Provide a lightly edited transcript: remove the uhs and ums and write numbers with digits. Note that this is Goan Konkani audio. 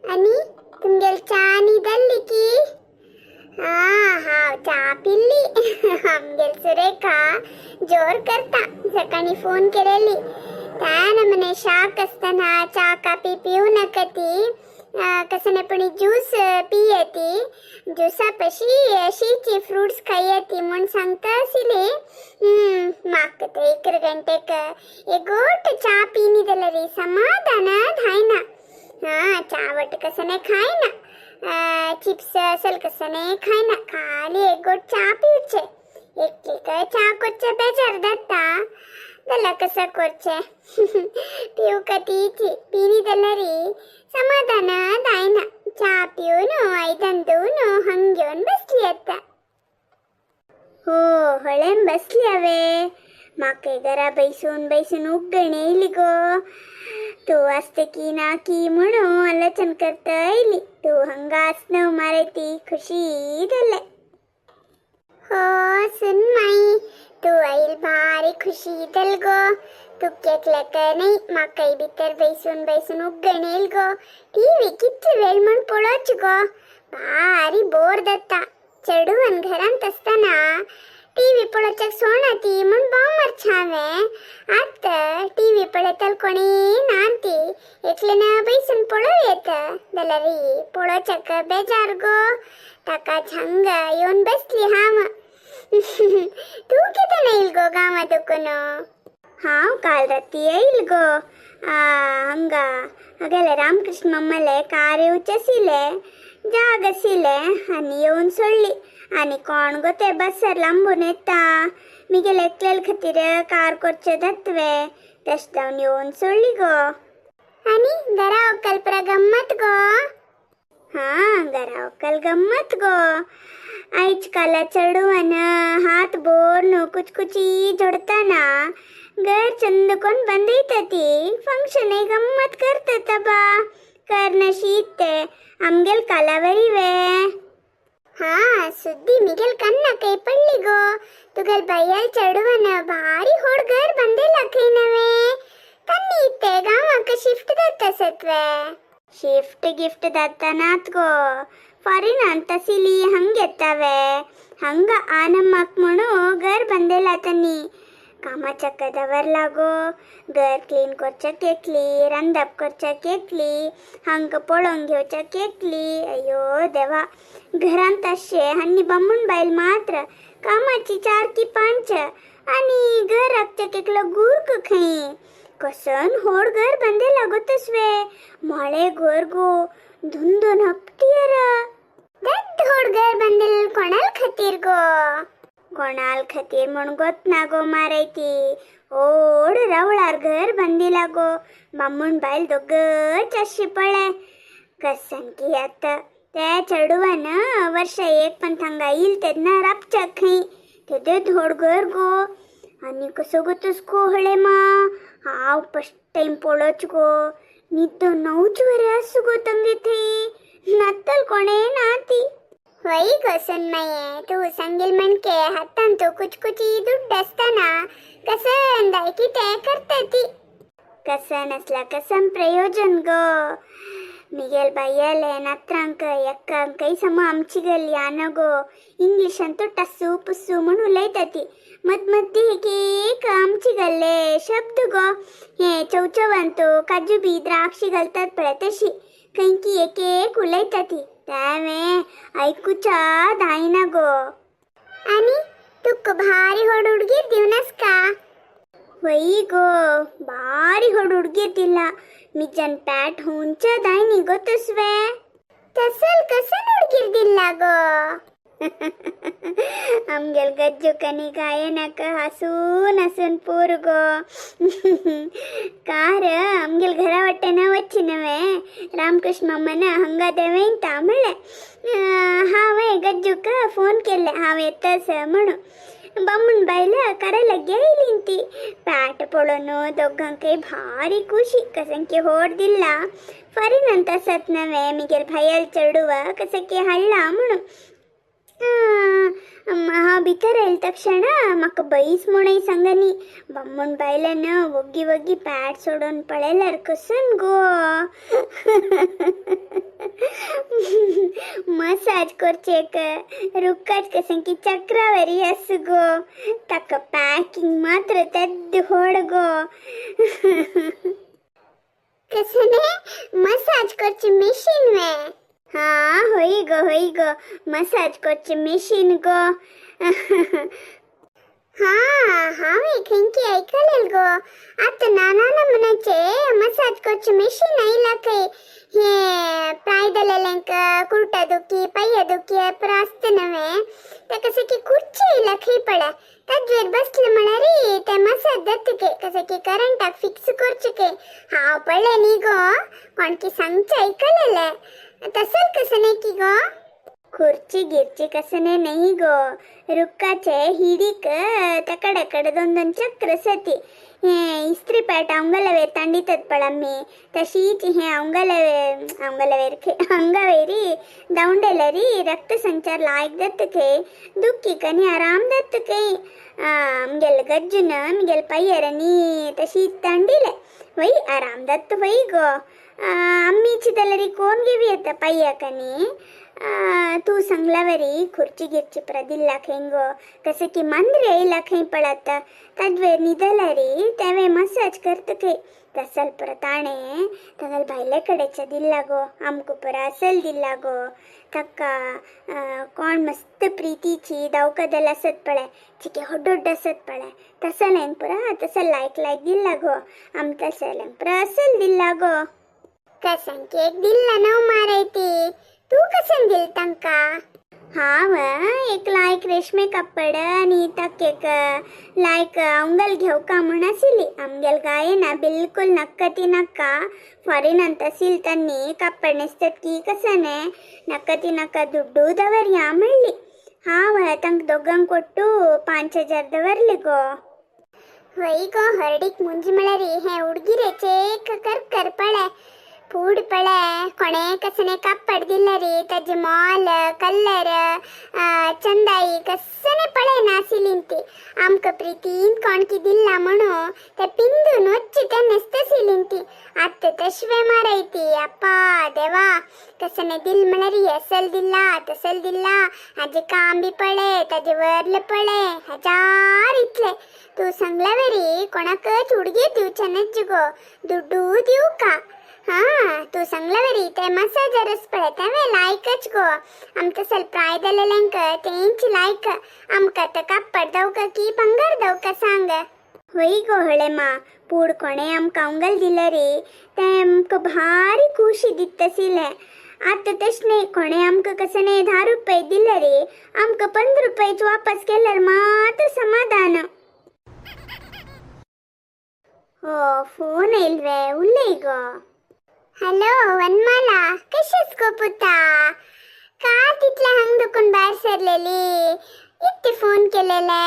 आनी तुमगेल च्या न्हिदल्ली की? हा, हांव च्या पिल्ली. आमगेल सुरेखा जोर करता. सकाळी फोन केलेली त्यानं म्हणे शाक असताना चा कापी पिऊ नका ती कसं पण ज्यूस पियती, ज्यूसापाशी शीची फ्रूट्स खायती म्हणून सांगता आशिल्ली. म्हाका तर 1 गंटेक एक गोट चा पिनी जाल्यार समाधान धायना. हा, चावट कसं नाही खायना, चिप्स असेल कसं नाही खायना, खाली एक गोट चा पिवचे. एकलीक चा कोरचे बेजार जाता जाल्यार कसं करचें? पिवका तीची पिनी जाल्यार समाधान जायना. चा पिवन आयदन धुवन हंग घेवन बसली आतां. हो, होळेन बसली हांवें. म्हाका घरा बैसून बैसून उबगण येयली गो. तूं आसता की ना की म्हणून आलोचन करता येयली. तूं हांगा आसना मारे ती खुशी जालें. हो सुनमाई, तूं आयल भारी खुशी जाल गो. तुका एकल्याक न्हय, म्हाकाय भितर बैसून बैसून उबगण येयल गो. टीव्ही कितले वेळ म्हूण पळोवच गो? भारी बोर जाता. चेडून घरांत आसतना टीव्ही पळोवच्याक सोणा ती म्हूण बोंब मारचें हांवें. आतां टीव्ही पळयतल कोणी ना ती, एकल्यान बैसून पळोवं येता जाल्यार पळोवच्याक बेजार गो. ताका हांगा येवन बसली हांव. तूं केन्ना येयल गो गांवां दुकून? हांव काल राती येयल गो. हांगा हागेले रामकृष्ण मम्माले कार येवचे आशिल्ले, जाग आशिल्ले आनी येवन सोडली. आनी कोण गो ते बसर लांबून येता? मिगेले एकल्याल खातीर कार करचे जातवे? तशें जावन येवन सोडली गो. आनी घरा व्हंकल पुरा गम्मत गो? हा, घरा व्हंकल गम्मत गो. आयज काला चेडवान हात बोर कुचकुची जोडताना घर चंद कोण बंदयता ती. फंक्शन गम्मत करतात बा करना शीत आमगेल कालावरी वे. हा, सुद्दी मिगेल कन्ना कय पडली गो. तुगेल बायल चेडवान भारी होड घर बांदेला खंय नवे. तन्नी इत्ते गांवाक शिफ्ट जाता सत्वे? शिफ्ट गिफ्ट जाता नात गो. फॉरिनांत तसिली हंग येतावे. हंग आनम्माक म्हणू घर बांदेला तन्नी. कामाचक्क दवरला गो. घर क्लीन करच्याक एकली, रांदप करच्याक एकली, हांगा पळोवन घेवच्याक एकली. अय्यो देवा, घरांत अशे आनी बामूण बायल मात्र कामाची चार की पांच आणि घर राखच्याक एकलो गुर्ग खंय. कसन होड घर बांदेला गो तसवे? मोळे घर गो, दोन दोन हप्टियर. ದೊಡ್ಡ होड घर बांदेल कोणाल खातीर गो? कोणाल खातीर म्हण गोत ना गो मारायती. होड रावळार घर बांदिला गो. बामूण बायल दोगच अशी पळे. कसन की आता त्या चेडवान वर्ष एक पण थांगा येईल तेन्ना राबच्याक खंय तेदे धोड घर गो. आनी कसो गो तस गो हळे मा? हांव फर्स्ट टायम पळोवच गो. न्हिदो णवच वरे आसू गो तंगे थंय. नातल कोणे ना ती. वय गो सुनमये, तूं सांगील म्हणके हातान तू कुचकुची दुड्ड आसतना कसं दाय कितें करता ती. कसं नसला कसं प्रयोजन गो? मिगेल बायले नात्रांक एक्कांकय सम आमची गल्ली आन गो. इंग्लिश अंतू टस्सू पुस्सू म्हूण उलयता ती. मद मद्दी एक एक आमची गल्ले शब्द गो. हे चवचवंतू काजू बी द्राक्षी घालतात पळय तशी खंयकी एक एक उलयता ती. त्यावें ऐकूच्या दायना गो. आणि तुका भारी होड हुडगीर दिवनस का? वय गो, भारी होड हुडगीर दिला. मिजन पॅट होऊनच्या दायनी गो तसवे. तसल कसन हुडगीर दिला गो? आमगेल गज्जू कनी काय नाका हसून हसून पूर गो. कार आमगेल घरा वाटेन वच्ची नवे. रामकृष्ण मम्मन हंगा देवेंत म्हणलें. हांवें गज्जूक फोन केले हांव येतास म्हणून. बामूण बायल करायला गेली ती. पॅट पळोवन दोगांकय भारी खुशी. कसंकी होड दिला फॉरिनांत आसत नवे मिगेल भायल चेडूव कसंकी हाडला म्हणून. हांव भितर आयल तक्षण म्हाका बैस म्हणून सांगनी. बामूण बायलान वग्गी वग्गी पॅट सोडून पळयल्यार कसन गो? मसाज करचेक रुक्काच कसं की चक्रावरी आस गो. ताका पॅकिंग मात्र तेद्द होड गो. कसने मसाज करचे मशीन वे? हा होई गो होई गो, मसाज करचे मशीन गो. हा हांवें खंयकी आयकलेल गो, आतां नाना नमुन्याचे मसाज करचे मशीन आयला खंय. हे प्रायदलेल्यांक कुर्टा दुखी पांया दुखी पुरो आसता नव्हे, ताका सगळी खुर्ची आयला खंय पळय. ताजेर बसले म्हळ्यार ते मसाज जाता खंय, कसं की करंटाक फिक्स करचे खंय. हांव पळय न्ही गो, कोणकी सांगचें आयकलेलें. तसोच कसं न्ही की गो? खुर्ची गिर्ची कसने नाही गो, रुक्काचे हिडीक तकड कड दोन दोन चक्र सती. हे इस्त्री पेट अवंगलवेर ತಂಡಿತದ ಪಳಮ್ಮಿ, तशीच हे अवंगलवेर अंगावेरी दौंडेलरी रक्त संचार लायक दत्तके, दुःखी कनी आराम दत्तके. आमगेल गज्जुन आमगेल पय्यरनी तशीच ತಂಡಿಲೆ वय आराम दत्त वय गो. अम्मीची तलरी कोण घेवी येता पय्याकनी. तू सांगल्यावरी खुर्ची गिर्ची पुरा खंय गो, कसं की मांद्रे येयला खंय पळत. ताजवेर न्हिदल्यारी तेवे मसाज करता खंय. तसल पुरो ताणें तागेले भायले कडेचे दिल्ला गो, आमकां पुरो असल दिल्ला गो. ताका कोण मस्त प्रितीची दवकदल आसत पळय, चिके होड्ड आसत पळय, तसल्यांक पुरो तसो लायक लायक दिल्ला गो. आमकां तसल्यांक पुरो असल दिल्ला गो. कसं केक दिल्ला नव मारायती, तू कसं दिल तांका? हांव एक लायक रेशमी कापड आनी ताका एक लायक अंगल घेवका म्हूण आशिल्ली. आमगेल गायना बिलकुल नाका ती नाका. फॉरेनान तसील तांणी कापड न्हेसतात की कसं न्ही, नाका ती नाका, दुड्डू दवरया म्हणली. हांव तांकां दोगांक ಒಟ್ಟು 5000 दवरले गो. वय गो, हरडीक मुंजी म्हळ्यार हे हुडगिरेचे एक कर कर पळय, पूड पळय. कोणे कसने कापड दिल्लरी, ताजे मोल कलर चंदाई कसने पळय नाशिल्ली ती. आमकां प्रितीन कोणकी दिल्ला म्हणून ते पिंदून वच्ची ते न्हेसताशिल्ली ती. आतां तशवे मारायती. अप्पा देवा, कसने दिल म्हळ्यार असल दिल्ला तसल दिल्ला. हाजे काम बी पळय, ताजे वरले पळय, हजार इतले. तूं सांगल्या वरी कोणाकच उडगे दिवचे नज्ज गो, दुड्डू दिवका. हा तूं सांगल्या वरी ते मसाजरच पळय, तेवे लायकच गो. आमकां तसल प्राय जालेल्यांक तेंच लायक. आमकां आतां कापड दवका की भांगर दवका सांग? वय गो हळेमा, पूण कोणें आमकां अंगल दिलं रे, तें आमकां भारी खुशी दित्ताशिल्लें. आतां तशें न्ही, कोणें आमकां कसं न्ही 10 रुपये दिले रे, आमकां 15 रुपयाच वापस केल्यार मात्र समाधान. हो फोन येयलवे, उलय गो. हॅलो वनमाला, कशीस गो पुता? का तितले हांग दुखून भायर सरलेली? इतके फोन केलेले?